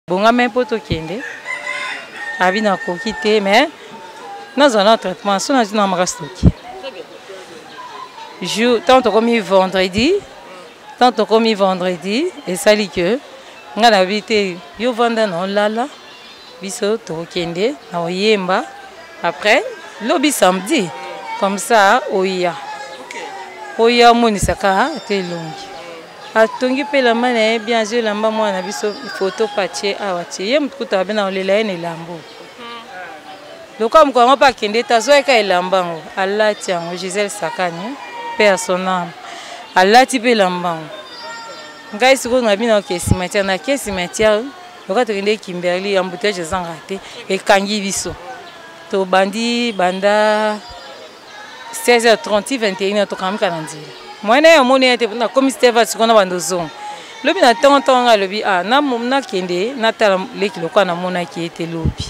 Bongama mpo tokende. Abi nakoki te mais nazwa na traitement so nazwi na makasi tokende. Jour tant tokomi vendredi, tant tokomi vendredi esali que nga nayebi te yo vanda na olala biso tokokende na oyemba après lobi samedi comme ça oya oya omonisaka te elongi. Atongi mpe elamba na ye bien, azwi elamba mwana na biso photo mpe atie awa tie ye moto kutu abe na olela ye na elambo lokola mokolo yango mpe akende te azwaki kaka elamba yango alati yango. Gisèle Sakani mpe ya son âme alati mpe elamba yango. Ngai sikoyo na bino oke cimetière, na ke cimetière lokola tokende Kimberly, embouteillage ezangaka te, ekangi biso tobandi banda 16h30 21h tokamika na nzela. Moyen na ye omoni ye te, nakomi steva sikoyo na bando ozonga lobi na ntongo ntongo. Ngai alobi ah, nakende natala leki lokola namonaki ye te lobi.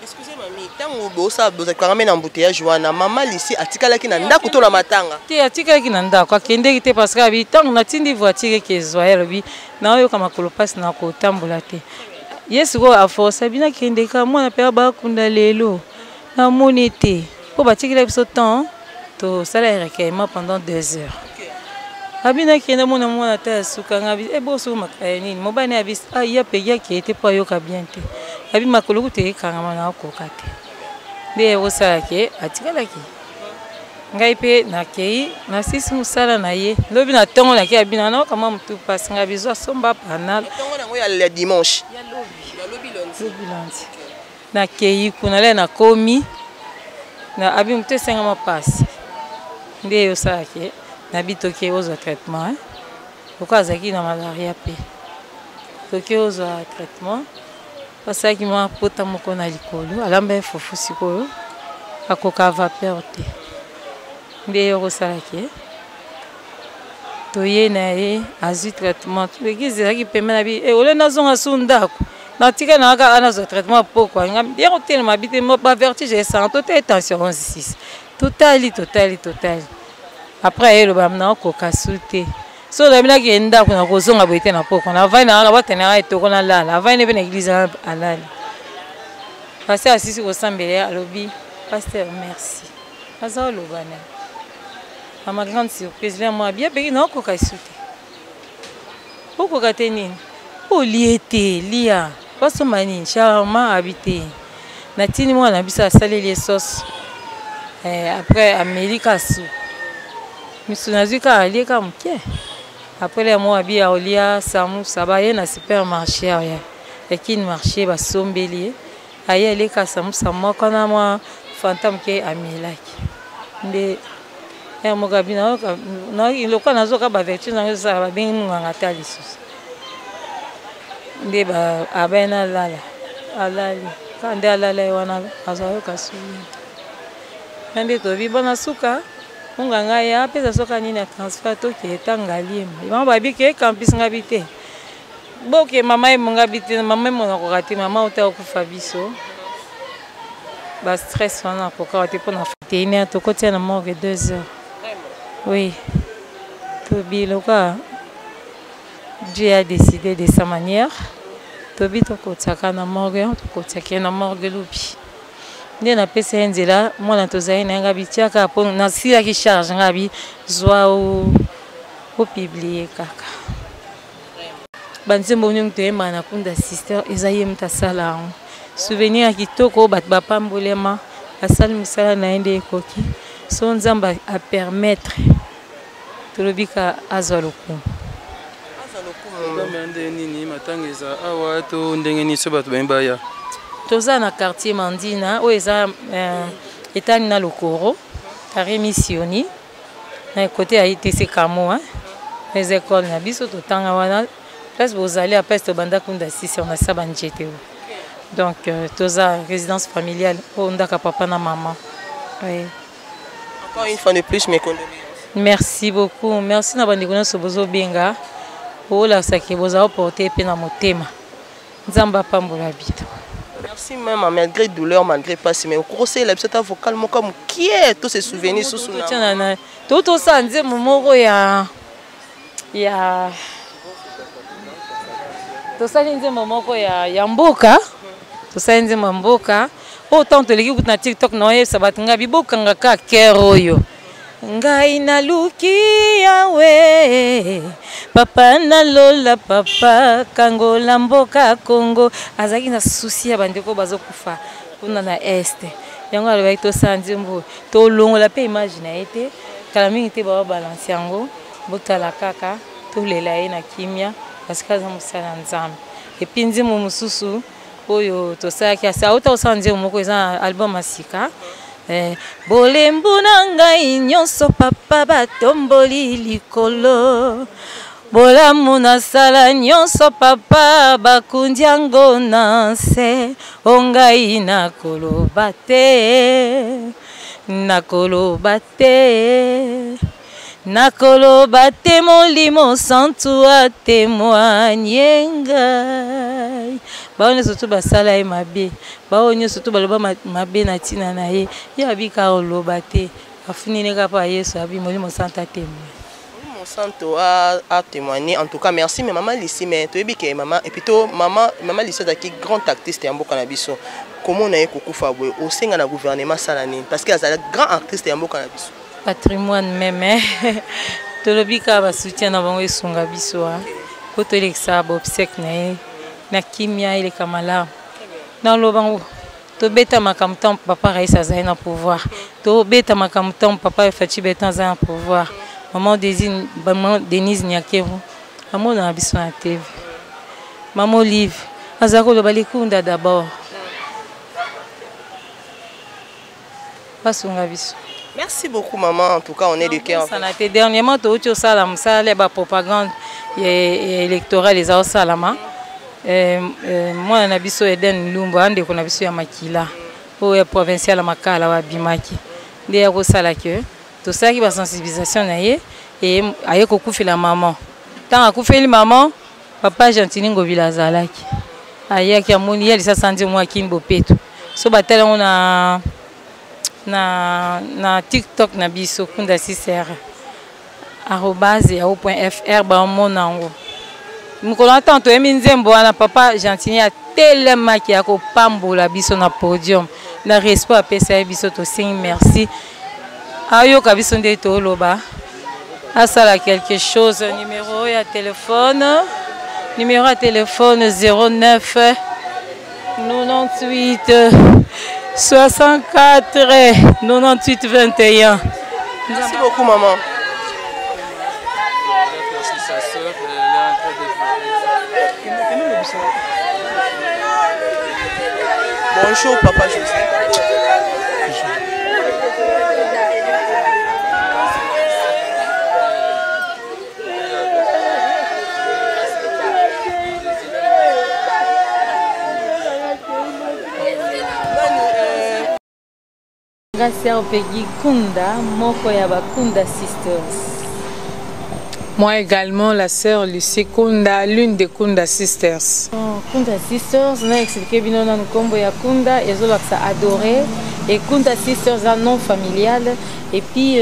Excusez mami, ntango bosala bozalaka na embouteillage wana, mama Lisi atikalaki na ndako to na matanga? Te, atikalaki na ndako, akendeki te parce que abi ntango natindi voiture eke ezwa ye, alobi naoyoka makolo mpasi na kotambola te. Ye sikoyo aforce abi nakendeka mwana mpe bakunda lelo namoni te mpo batikela biso temps tosala recueillement pendant 2 heures. Abi nakende mona mwana ata ya suka. Nga abi e boso makaya nini mobali na ye abi ah, ya pegi akeye te mpo ayoka bien te, abi makolo kutu ekangama na akoka te nde ekosala ke atikalaki. Ngai mpe nakei nasisi mosala na ye lobi na ntongo nakei abi na nayoka mwa motu mpasi. Ngai bizwa somba panal. Ntongo nango ya dimanche? Ya lobi, lobi lundi. Nakei kuna le nakomi na abi motu esengama mpasi nde osalaki nabi toke ozwa traitement lokola azalaki na malaria mpe toke ozwa traitement. Basalaki mwa pota moko na likolo, alamba ye fufu sikoyo akoka vapeur te nde ye okosalaki toye na ye azwi traitement. Église ezalaki pembe na bi ole nazonga su ndako natika na kaka nazwa traitement pokwa ye kotelema bi te bavertige esanga totali tension 11 6 totali totali totali. Après ayeloba naokoka su te so ozabi nakende ndako na kozonga boye te na pokwa navandi na kaka batene kaka etoko nalala. Avandi mpe na église alali. Pasteur asisi kosambela ye alobi: "Pasteur, merci." Aza oloba na à ma grande surprise le mwa bia peki naokoka esu te. Okoka te nini? Olie te, lia basomba nini charma abi te natindi mwana na biso asaleli ye sauce après ameli ka su misu nazwi kaka alie kaka moke. Après le mwa abi aolia samusa baye na supermarché awa ya Kin Marché basombeli ye aye aleka samusa moko na mwa Fanta moke amelaki nde ya moko abi lokola nazoka bavertu nango ezosala babengi monganga ata lisusu nde abai nalala alali kaka nde alala ye wana azoyoka suki na nde toyebi bona suka monganga ye apesa soka nini ya transfert toke etanga liema bango babi ke campus nga bi te boke mama ye monga bi te mama ye monakoka te mama ota okufa biso bastress wana akokaka te mpona 21 heure tokotia na morgue 2 heures. Oui, tobi loka Dieu a décidé de sa manière. Tobi tokotiaka na morgue, tokotiaki na morgue lobi nde napesa ye nzela mwana tozali na ye. Nga bitiaka mpo nasilaki charge nga bi zwa opublie kaka banzembo niongo toyembaka na kunda sister eza ye moto asala yango. Souvenir ya kitoko, bato bapambolema asali mosala na ye nde ekoki so Nzambe apermettre tolobi ka azwa lokumu. Nzambe nde nini matanga eza awa to ndenge nini so bato baye baya? Toza na quartier Mandina oyo eza etani na Lokoro carré Missioni na côté ya ITC Kamo, hein? Eza école na biso totanga wana place bozali apesi tobanda kunda sisi on asa banjete oyo. Donc toza résidence familiale oyo ndaka papa na mama, oui. Encore une fois de plus, mes condoléances. Merci beaucoup, merci na bandeko nyonso bozobenga boolakisaki boza oporte mpe na motema. Nzambe apambola bino. Merci même malgré douleur, malgré pasi, mais okosela biso ata vocal moko mokie to se souvenir susu na to tosala nzembo moko ya Tosali nzembo moko ya, ya mboka, tosali nzembo ya mboka oyo ntango toleki kutu na TikTok na oyebisa bato ngai bibokanga ka kere oyo ngai naluki yawe papa nalola papa kangola mboka Congo. Azalaki na susi ya bandeko bazokufa kuna na este, yango alobaki tosala nzembo tolongola mpe image na ye te, kala mingi te bababalanse yango, botala kaka tolela ye na kimia parce que aza mosala ya Nzambe. Epuis nzembo mosusu oyo tosalaki asi auta kosala nzembo moko eza na album ya sika, bolembu na ngai nyonso papa batomboli likolo, bolamu nasala nyonso papa bakundi yango na nse, o ngai nakoloba te, nakoloba te, nakoloba te, molimo santu atemoigne ngai. Bao nyonso tu basala ye mabe, bao nyonso tu baloba mabe na ntina na ye, ye abika oloba te, afunini kaka mpo Yesu abi molimo santu atemoigne. Monsanto a témoigné. En tout cas, merci. Mais maman Lissi, mais tu es maman, et plutôt maman, maman Lissi, qui grand artiste ya mboka na biso. Comment on a eu kokufa boye au sein na gouvernement salani parce que azala grand artiste ya mboka na biso. Patrimoine même. Tolobi ka ba soutien na bango esunga biso hein. Po tolekisa ba obsèque na ye na kimia eleka malamu. Na loba ngo tobeta makambo ntango papa Raïs azali na pouvoir, tobeta makambo ntango papa Fatshi Béton azali na pouvoir. Maman Denise, maman Denise Nyakeru amonaka biso na TV. Maman Olive azali koloba likunda d'abord, basunga biso. Merci beaucoup maman, en tout cas on est de cœur. Sana te dernièrement touti osala mosala ya ba propagande électorale eza osalama. Mwana na biso Eden Lumbu andeko na biso ya makila oyo ya provincial ya Makala wabimaki nde ya kosala ke tosalaki ba sensibilisation na ye e aye kokufela maman. Ntango akufeli maman, papa Gentini Ngobila azalaki ayaki amoni ye alisasa nzembo mwa kini bopeto so batala yango na TikTok na biso Kunda 6r arobase yahoo.fr bamona yango. Mokolo wana ntango toyembi nzembo wana, papa Gentini atelemaki ya kopambola biso na podium na respect apesa ye biso, tosengi merci ayoka biso nde toloba asala quelque chose. Numéro ya téléphone, numéro ya téléphone 09 98 64 98 21. Merci beaucoup maman. Bonjour papa José. Nga sœur Peggy Kunda, moko ya ba Kunda Sisters. Moi également, la sœur Lucie Kunda, l'une des Kunda Sisters. Oh, Kunda Sisters, na expliqué bino nanu kombo ya Kunda, ezolakisa adoré. Et Kunda Sisters un nom familial. Et puis,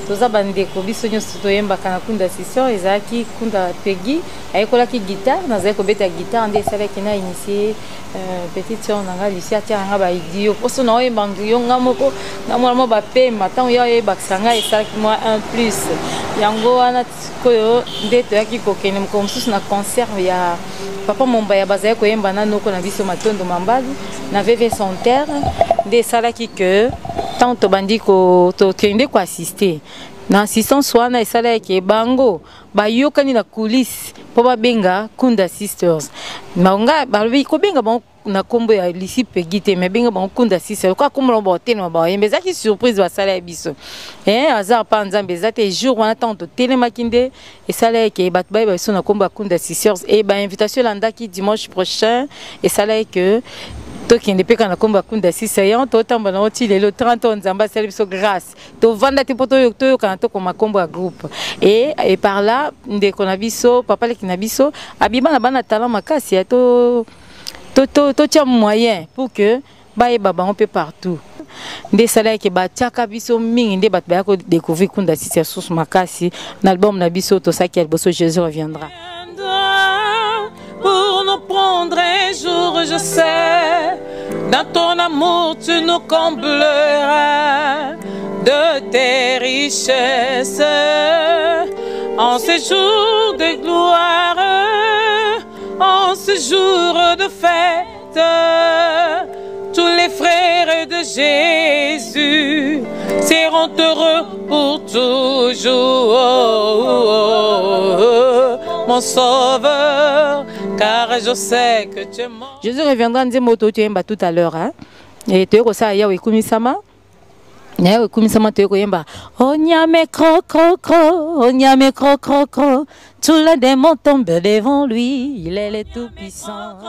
toza bandeko biso nyonso toyembaka na Kunda Sisters, ezalaki Kunda Peggy, ayekolaki guitare, nazalaki kobeta guitare, nde esalaki na initié petite sœur na nga Lucie atiaka nga ba idio poso na oyemba yo nga moko na mwana mwa bapema ntango ya oyebakisa ngai esalaki mwa un plus yango wana. Sikoyo nde toyaki kokende mokolo mosusu na concert ya papa Mombaya, bazalaki koyemba na noko na biso Matondo Mambalu na VV Santerre, nde esalaki ke ntango tobandi tokende koassiste na assistance wana, esalaki bango bayokani na coulisse mpo babenga Kunda Sisters. Nga balobi kobenga bango na kombo ya Lucie Peggy te, mais benga bango Kunda Sisters kwa kombo na bango telema bayemba. Ezalaki surprise basala ya biso, hasard pa Nzambe eza te. Jour wana ntango totelemaki nde esalaki ke bato bayeba biso na kombo ya Kunda Sisters, e ba invitation elandaki dimanche prochain, esalaki ke tokende mpe kaka na kombo ya Kunda Sisters. Yango totambola nango ti lelo 30 ans. Nzambe asali biso grâce, tovanda te mpo toyokana tokoma kombo ya groupe. Et par là ndeko na biso, papa leki na biso abima na bana talent makasi ya to totia moyen pour que bayeba bango mpe partout, nde esalaki batiaka biso mingi, nde bato baya kodécouvrir Kunda Sisters susu makasi na album na biso tosalaki ya liboso, Jésus reviendra. Pour répondre un jour, je sais. Dans ton amour, tu nous combleras de tes richesses. En ces jours de gloire, en ce jour de fête, tous les frères de Jésus seront heureux pour toujours. Mon sauveur, car je sais que tu es mort. Jésus reviendra nzembo toyemba tout à l'heure, hein? Et toyei kosala Yawe ekumisama, na Yawe ekumisama, toyei koyemba Onyame cro cro cro, onyame cro cro cro, tous les démons tombent devant lui, il est le tout puissant.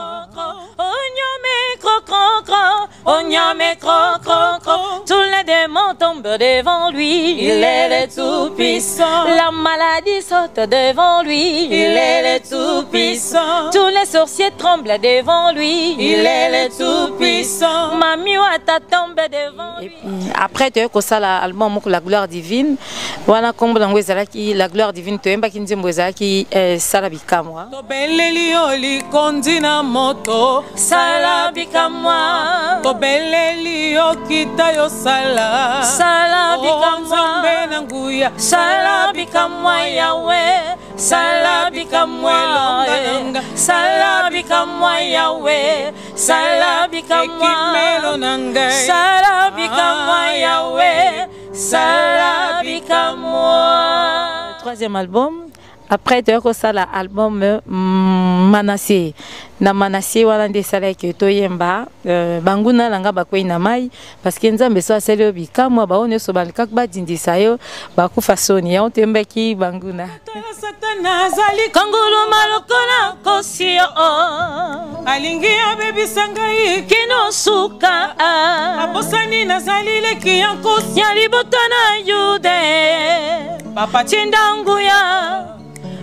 Onyame cro cro cro, onyame cro cro cro, tous les démons tombent devant lui, il est le tout puissant. La maladie saute devant lui, il est le tout puissant. Tous les sorciers tremblent devant lui, il est le tout puissant. Mami Wata tombe devant lui. Après toyei kosala album moko, La Gloire Divine. Wana nkombo nango ezalaki La Gloire Divine. Toyembaki nzembo ezalaki Sala Bikamwa. Tobeleli yo likondi na moto. Sala bikamwa. Tobeleli yo, kita yo sala. Sala bikamwa. Nzambe na nguya. Sala bikamwa, Yawe, sala bikamwa. Sala bikamwa, Yawe, sala bikamwa. Ekimelo na ngai. Sala bikamwa, Yawe, sala bikamwa. Troisième album. Après toyaki kosala album Manassé. Na Manassé wana nde esalaki toyemba Banguna na nga bakwei na mai, parce que Nzambe so asali yo bikamwa, bao nyonso balukaki badindisa yo bakufa soni. Yango toyembaki Banguna. Satana azali konguluma lokola nkosi yo. Alingi abebisa ngai kino suka. Abosani nazali leki ya nkosi ya libota na Yude. Papa. Tinda nguya,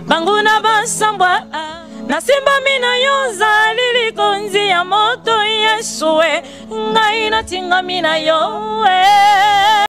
banguna basambwa. Nasimbami na yo, ozali likonzi ya moto. Yesu e, ngai natingami na yo e.